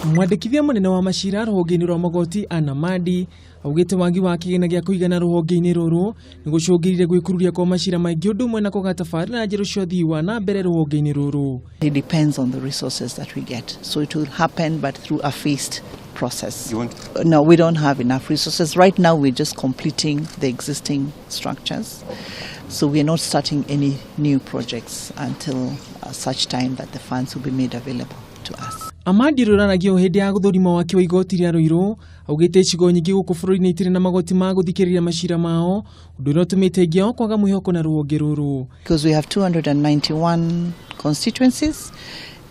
Mwandĩkithia mũnene wa macira rũhonge-inĩ rwa magoti Anna Madi augĩte wagi wa kĩgĩna gĩa kũigana rũhonge-inĩ rũrũ nĩ gũcũngĩrĩire gwĩkururia kwa macira maingĩ ũndũ ũmwe na kwaga tabarĩra njerũ cia ũthii wa na mbere rũhonge-inĩ rũrũ. It depends on the resources that we get. So it will happen, but through a phased process. You want- No, we don't have enough resources. Right now, we're just completing the existing structures. So we are not starting any new projects until such time that the funds will be made available to us. Amadi ũrĩa o hĩndĩ ya gũthũrima waki wa igoti rĩa Ruiru augĩte icigo nyingĩ gũkũ bũrũri-inĩ itirĩ na magoti ma gũthikĩrĩria macira mao, ũndũ ũrĩa ũtũmĩte aingĩ ao kwaga mwĩhoko na rũhonge rũrũ. Because we have 291 constituencies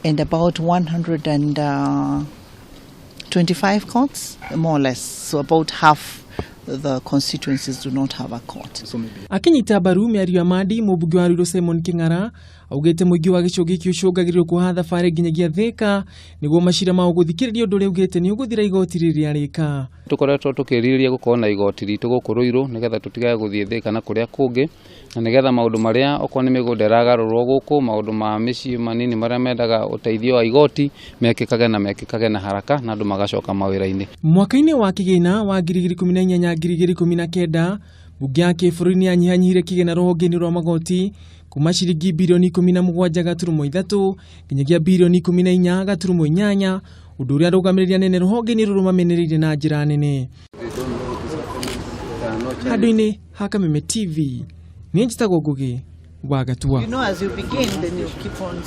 and about 125 courts, more or less. So about half the constituencies do not have a court. Akinyita mbaru mĩario ya Madi, mũmbunge wa Ruiru Simon King'ara augĩte mũingĩ wa gĩcigo gĩkĩ ũcũngagĩrĩrio kuoha thabarĩ nginyagia Thĩka nĩguo macira mao gũthikĩrĩrio, ũndũ ũrĩa augĩte nĩ ũgũthira igoti rĩrĩa rĩka. Tũkoretwo tũkĩrirĩria gũkorwo na igoti ritũ gũkũ Ruiru nĩgetha tũtigage gũthiĩ Thĩka na kũrĩa kũngĩ, na nĩgetha maũndũ marĩa okorwo nĩ mĩgũnda ĩragarũrwo gũkũ, maũndũ ma mĩciĩ manini marĩa mendaga ũteithio wa igoti mekĩkage na mekĩkage na haraka na andũ magacoka mawĩra-inĩ. Mwaka-inĩ wa kĩgĩna wa 2018 2019, mbunge ya kĩbũrũri nĩ yanyihanyihire kĩgĩna rũhonge-inĩ rwa magoti kuma ciringi birioni 17.3 nginyagia birioni 14.8, ũndũ ũrĩa arũgamĩrĩri anene rũhonge-inĩ rũrũ mamenereirie na njĩra nene. Handũ-inĩ ha Kameme TV, niĩ njĩtagwo Ngũgĩ wa Gatua. You know, as you begin, then you keep on.